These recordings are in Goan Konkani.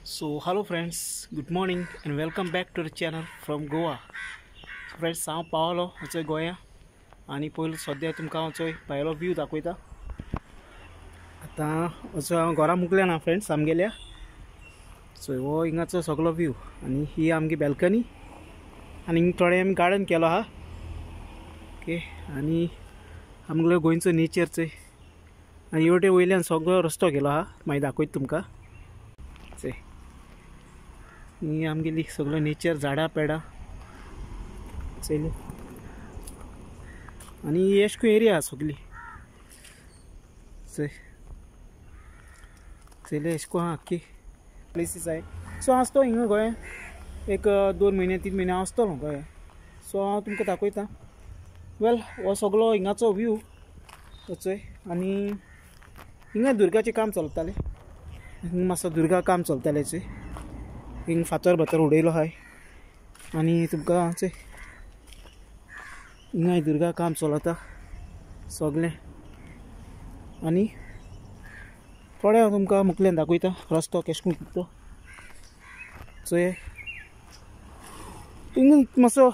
So hello friends, good morning and welcome back to the channel from Goa. So friends, हांव पावलो आमचो गोंया आनी पयलो सद्या तुमकां हांव भायलो व्यू दाखयता. आतां असो हांव घरा मुकले ना फ्रेंड्स आमगेल्या. सो हो हिंगाचो सगळो व्यू आनी ही आमगी बॅल्कनी आनी हिंग थोडें आमी गार्डन केलो आहा. ओके, आनी आमगेलो गोंयचो नेचर चोय आनी हेवटे वयल्यान सगळो रस्तो गेलो आहा, मागीर दाखयता तुमकां. चोय ही आमगेली सगळो नेचर, झाडां पेडां चोयली आनी एशको एरिया आहा सगळी. चोय चोयले एशको आहा आख्खी प्लेसीस आहाय. सो हांव आसतो हिंगा गोंया एक 2 म्हयने 3 म्हयने हांव आसतलो गोंया. सो हांव तुमकां दाखयता. वेल, हो सगळो हिंगाचो व्यू चोय. आनी हिंगा दुर्गाचें काम चलतालें, हिंगा मातसो दुर्गा काम चलतालें. चोय हिंग फातर भातर उडयलो आहाय आनी तुमकां चोय हिंगाय दुर्गा काम चलता सगळें. आनी थोडे हांव तुमकां मुकल्यान दाखयता रस्तो केश करून तो. चोय हिंगा मातसो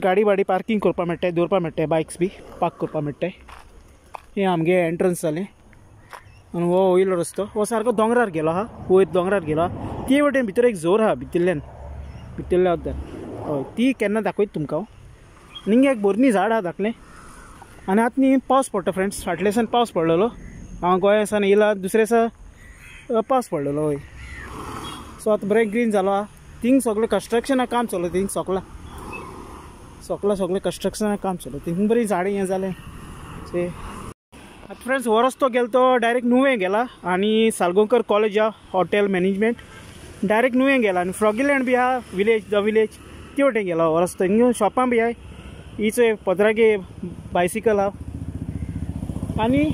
गाडी बाडी पार्किंग करपाक मेळटाय, दवरपाक मेळटाय, बायक्स बी पार्क करपाक मेळटाय. हें आमगे एंट्रन्स जालें आनी हो वयलो रस्तो हो सारको दोंगरार गेलो आहा, वयर दोंगरार गेलो आहा. ते वटेन भितर एक जोर आहा भितरल्यान, भितरल्या वद्दान हय, ती केन्ना दाखयता तुमकां हांव. आनी हिंगा एक बोरनी झाड आहा धाकलें. आनी आतां न्ही पावस पडटा फ्रेंड्स, फाटल्या दिसान पावस पडलेलो. हांव गोंया सावन येयला दुसऱ्या दिसा पावस पडलेलो हय. सो आतां बरें ग्रीन जालो आहा. थिंग सगळें कन्स्ट्रक्शना काम चलता, थिंग सोकला सोकला सगळें कन्स्ट्रक्शना काम चलता. थिंग बरीं झाडां हें जालें. चोय आतां फ्रेंड्स, हो रस्तो गेलो तो डायरेक्ट नुवें गेला आनी सालगांवकर कॉलेज आहा, हॉटेल मॅनेजमेंट, डायरेक्ट नुवें गेला. आनी फ्रॉगीलँड बी आहा, विलेज the village ते वटेन गेला हो रस्तो. हिंगा शॉपां बी आहाय, ही चोय पदरागे बायसिकल आहा. आनी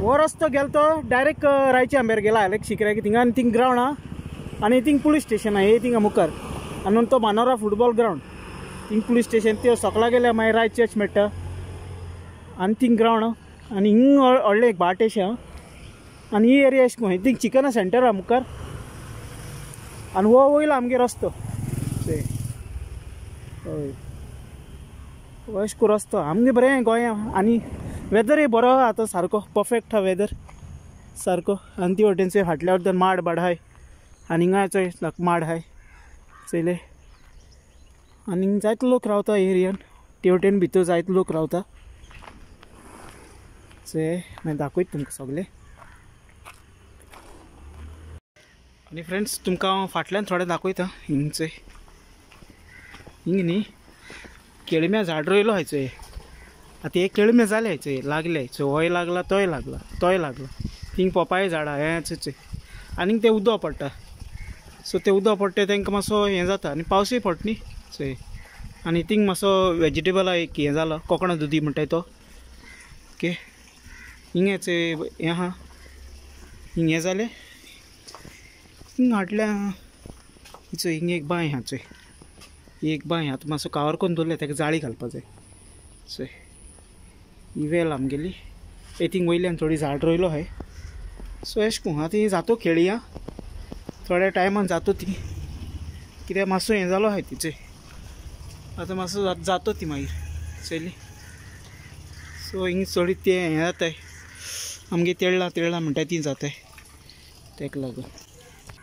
हो रस्तो गेलो तो डायरेक्ट रायच्या आंब्यार गेला, लायक शिकऱ्याक थिंगा. आनी थिंग ग्रावंड आहा आनी थिंग पुलीस स्टेशन आहा, हे थिंगा मुखार. आनी तो Manora football ground, thing police station ते सकला गेल्यार मागीर राय चर्च मेळटा आनी थिंग ग्रावंड आहा. आनी हिंग व्हडलें एक भाट अशें आहा. आनी ही एरिया अशें करून थिंग चिकना सेंटर आहा मुखार. आनी हो वयलो आमगे रस्तो, हय हो अशें करून रस्तो आमगे बरें गोंया. आनी वेदरय बरो आहा आतां, सारको परफेक्ट आहा वेदर सारको. आनी ती वटेन चोय फाटल्या वटेन माड बाड आहाय आनी हिंगा चोय माड आहाय चोयले. आनी जायते लोक रावता एरियान, ते वटेन भितर जायते लोक रावता. चोय मागीर दाखयता तुमकां सगळें. आनी फ्रेंड्स, तुमकां हांव फाटल्यान थोडें दाखयता. हिंग चोय, हिंग न्ही केळम्या झाड रोयलो आहाय चोय. आतां हे केळमे जाले चोय, लागले चोय, होय लागला, तोय लागला, तोय लागला. थिंग पोपाय झाडां हें चोय. आनीक तें उदक पडटा, सो तें उदक पडटा तांकां मातसो हें जाता. आनी पावसूय पडटा न्ही चोय. आनी थिंग मातसो वेजिटेबल एक हें जाला, कोकणा दुदी म्हणटाय तो. ओके, हिंगा चोय हें आहा, हिंग हें जालें. हिंग हाडल्या चोय, हिंग एक बांय आहा चोय, एक बांय आहा. मातसो कावर करून दवरलें, ताका जाळी घालपा जाय. चोय ही वेल आमगेली, ए थिंग वयल्यान थोडी झाड रोयलो आहाय. सो एश करून आतां ही जातो खेळया, थोड्या टायमान जातो ती, कित्याक मातसो हें जालो आहाय तिचें. आतां मातसो जातो ती मागीर चोयली. सो हिंग चोडी तें हें जाताय आमगे, तेळ्ळां तेळ्ळां म्हणटाय ती जाताय तेका लागून.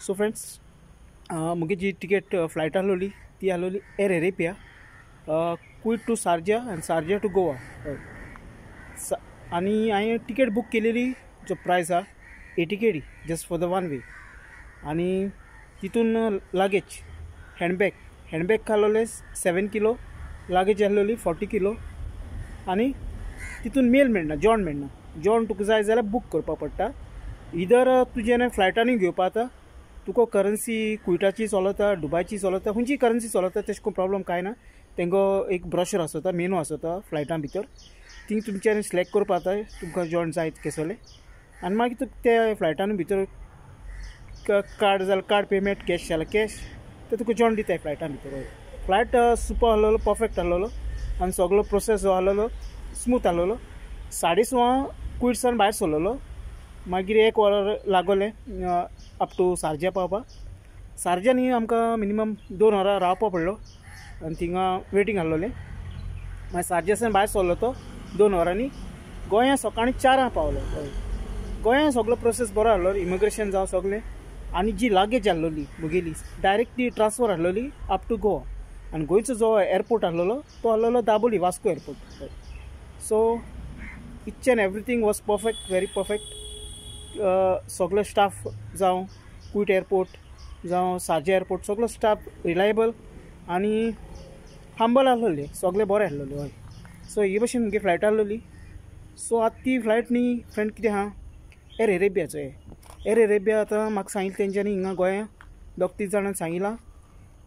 सो फ्रेंड्स, म्हगे जी टिकेट फ्लायट आहलोली ती आहलोली Air Arabia, Kuwait to Sharjah आनी सार्जा टू गोवा. आनी हांवें टिकेट बूक केलेली, जो प्रायस आहा 80 KD just for the one way. आनी तितून लगेज, हँडबॅग, हँडबॅग आहलोले 7 किलो, लगेज आहलोली 40 किलो. आनी तितून मेल मेळना, जॉन मेळना. जॉन तुका जाय जाल्यार बूक करपाक पडटा. इधर तुजें फ्लायटांनी घेवपा जाता, तुका करन्सी कुवेटाची चलता, दुबायची चलता, खंयची करन्सी चलता, तेश कोन प्रॉब्लम कांय ना. तेंगो एक ब्रशर आसता, मेनू आसता फ्लायटां भितर, थिंग तुमच्यान सिलेक्ट करपा जाता तुमकां जॉन जाय केसोले. आनी मागीर तुका ते फ्लायटान भितर कार्ड जाल्यार कार्ड पेमेंट, कॅश जाल्यार कॅश, ते तुका जॉन दिताय फ्लायटां भितर. फ्लायट सुपर आहलोलो, परफेक्ट आहलोलो आनी सगळो प्रोसेस जो आहलोलो स्मूथ आहलोलो. 6:30 कुवेट सावन भायर सरलेलो. मागीर 1 वर लागोलें अप टू सारजा पावपाक. सारजा न्ही आमकां मिनिमम 2 वरां रावपा पडलो आनी थिंगा वेटींग आहलोलें. मागीर सारजासान भायर सरलो तो 2 वरांनी गोंया सकाळीं 4 पावलो. गोंया सगलो प्रोसेस बरो आहलो, इमिग्रेशन जावं सगळें. आनी जी लागेज आहलोली म्हगेली डायरेक्ट ती ट्रान्सफर आहलोली अप टू गोवा. आनी गोंयचो जो एअरपोर्ट आहलोलो तो आहलोलो Dabolim Vasco airport. So each and everything was perfect, very perfect. सगलो स्टाफ जावं कुवेट एअरपोर्ट जावं सारजा एअरपोर्ट सगलो स्टाफ रिलायबल आनी हंबल आहलोले, सगळे बरे आहलोले. हय, सो ही भशेन म्हगे फ्लायट आहलोली. सो आतां ती फ्लायट न्ही फ्रेंड कितें आहा एर अरेबियाचो. एर अरेबिया आतां म्हाका सांगिल्लें तेंच्यांनी हिंगा गोंया 2-3 जाणांनी सांगिलां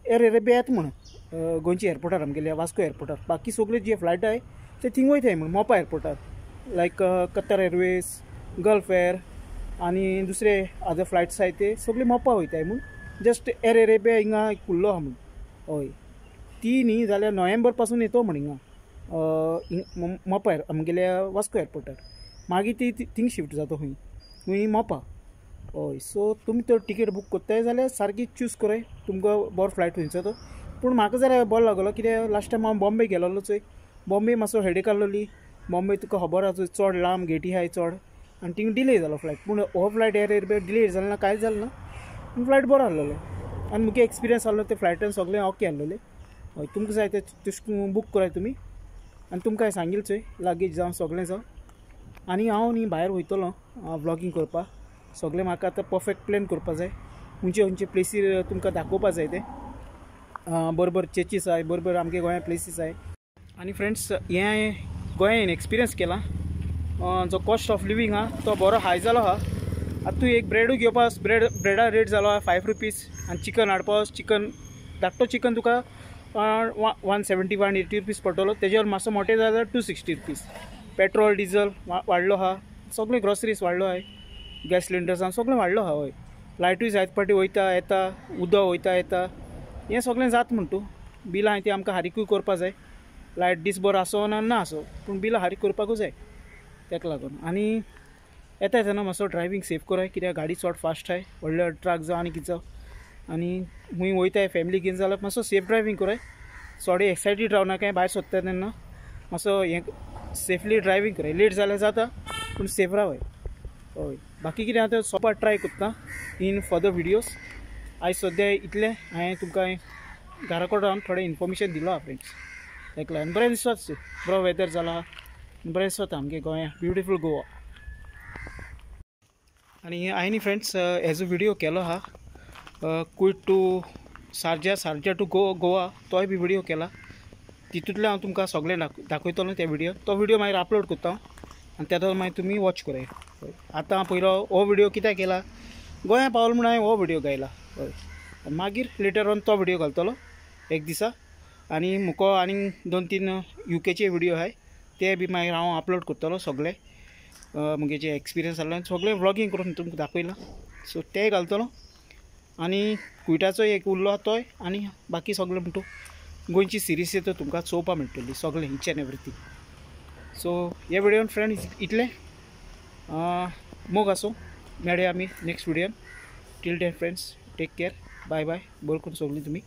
एर अरेबिया येता म्हण गोंयच्या एअरपोर्टार आमगेल्या वास्को एअरपोर्टार. बाकी सगळे जे फ्लायट आहाय ते थिंग वयताय म्हण मोपा एअरपोर्टार, लायक कतर एअरवेज, गल्फ एअर आनी दुसरे अदर फ्लायट्स आहाय ते सगळे मोपा वयताय म्हूण. जस्ट एर अरेबिया हिंगा कुल्लो आहा म्हूण. हय, ती न्ही जाल्यार नोव्हेंबर पासून येतो म्हण हिंगा मोपा आमगेल्या वास्को एअरपोर्टार. मागीर ती थिंग शिफ्ट जाता खंय खंय मोपा. हय, सो तुमी तर टिकेट बूक करताय जाल्यार सारकी चूज कराय तुमकां बरो फ्लायट खंयचो तो. पूण म्हाका जरा बरो लागलो कित्याक लास्ट टायम हांव बॉम्बे गेलोलो चोय, बॉम्बे मातसो हेडेक आहलोली. बॉम्बे तुका खबर आसा चड लांब गेटी आहाय चड आनी थिंग डिले जालो फ्लायट. पूण हो फ्लायट एर अरेबिया डिले जालो ना, कांय जालें ना, पूण फ्लायट बरो आहलोलो आनी मुगे एक्सपिरियन्स आहलो ते फ्लायटान सगळें ओके आहलोलें. हय, तुमकां जाय ते तशें बूक कराय तुमी आनी तुमकां सांगील चोय लागेज जावं सगळें जावं. आनी हांव न्ही भायर वयतलो व्लॉगींग करपाक, सगळें म्हाका आतां परफेक्ट प्लॅन करपा जाय, खंयचे खंयचे प्लेसीर तुमकां दाखोवपा जाय ते बरोबर चर्चीस आहाय, बरोबर आमगे गोंया प्लेसीस आहाय. आनी फ्रेंड्स हें हांवें गोंयान एक्सपिरियन्स केला, जो कॉस्ट ऑफ लिवींग आहा तो बरो हाय जालो आहा. आतां तूं एक ब्रेडूय घेवपा ब्रेडा रेट जालो आहा 5 रुपीज आनी चिकन हाडपा चिकन धाकटो चिकन तुका 170 180 रुपीज पडटलो. तेजेर मातसो मोठे जाल्यार 260 रुपीज. पेट्रोल डिजल वाडलो आहा, सगळें ग्रोसरीज वाडलो आहाय, गॅस सिलिंडर्स सगळें वाडलो आहा. हय, लायटूय जायत फावटी वयता येता, उदक वयता येता, हें सगळें जाता म्हण तूं. बिलां ती आमकां हारीकूय करपा जाय, लायट दीसभर आसो ना ना आसो पूण बिलां हारीक करपाकूय जाय तेका लागून. आनी येता येतना मातसो ड्रायवींग सेफ कराय कित्याक गाडी चड फास्ट आहाय, व्हडले ट्रक जावं आनी कितें जावं. आनी खूंय वयताय फॅमिली घेवन जाल्यार मातसो सेफ ड्रायवींग कराय, चड एक्सायटीड रावनाकाय भायर सोदता तेन्ना मातसो हें सेफली ड्रायवींग कराय. लेट जाल्यार जाता पूण सेफ रावाय. हय, बाकी कितें आतां सोपा ट्राय करता इन फर्दर विडियोज. आयज सद्या इतलें हांवें तुमकां घरा कडेन रावन थोडें इन्फॉर्मेशन दिलो आहा फ्रेंड्स, तेका लागून बरें दिसता, बरो वेदर जाला, बरें दिसता आमगे गोंया, ब्युटिफूल गोवा. आनी हांवें न्ही फ्रेंड्स हेजो विडियो केलो आहा Kuwait to Sharjah, Sharjah to Goa, तोय बी विडियो केला. तितूंतल्यान हांव तुमकां सगळें दाखयतलो ते विडियो, तो विडियो मागीर अपलोड करता हांव आनी तेजो मागीर तुमी वॉच कराय. आतां हांव पयलो हो विडियो कित्याक केला, गोंया पावलो म्हूण हांवें हो विडियो गायला. हय, मागीर लेटर ऑन तो विडियो घालतलो एक दिसा. आनी मुको आनी 2-3 युकेचे विडियो आहाय ते बी मागीर हांव अपलोड करतलो सगळे मुगे जे एक्सपिरियन्स आहलो सगळें व्लॉगींग करून तुमकां दाखयलां, सो तेय घालतलो. आनी कुवेटाचो एक उरलो आहा तोय आनी बाकी सगळें म्हणटू गोंयची सिरीज येता तुमकां चोवपाक मेळटली सगळें इच एन्ड एवरीथींग. सो हे विडियोन फ्रेंड इतलें, मोग आसूं, मेळया आमी next विडियोन. Till then friends, take care, bye bye. बरें करून सगळीं तुमी.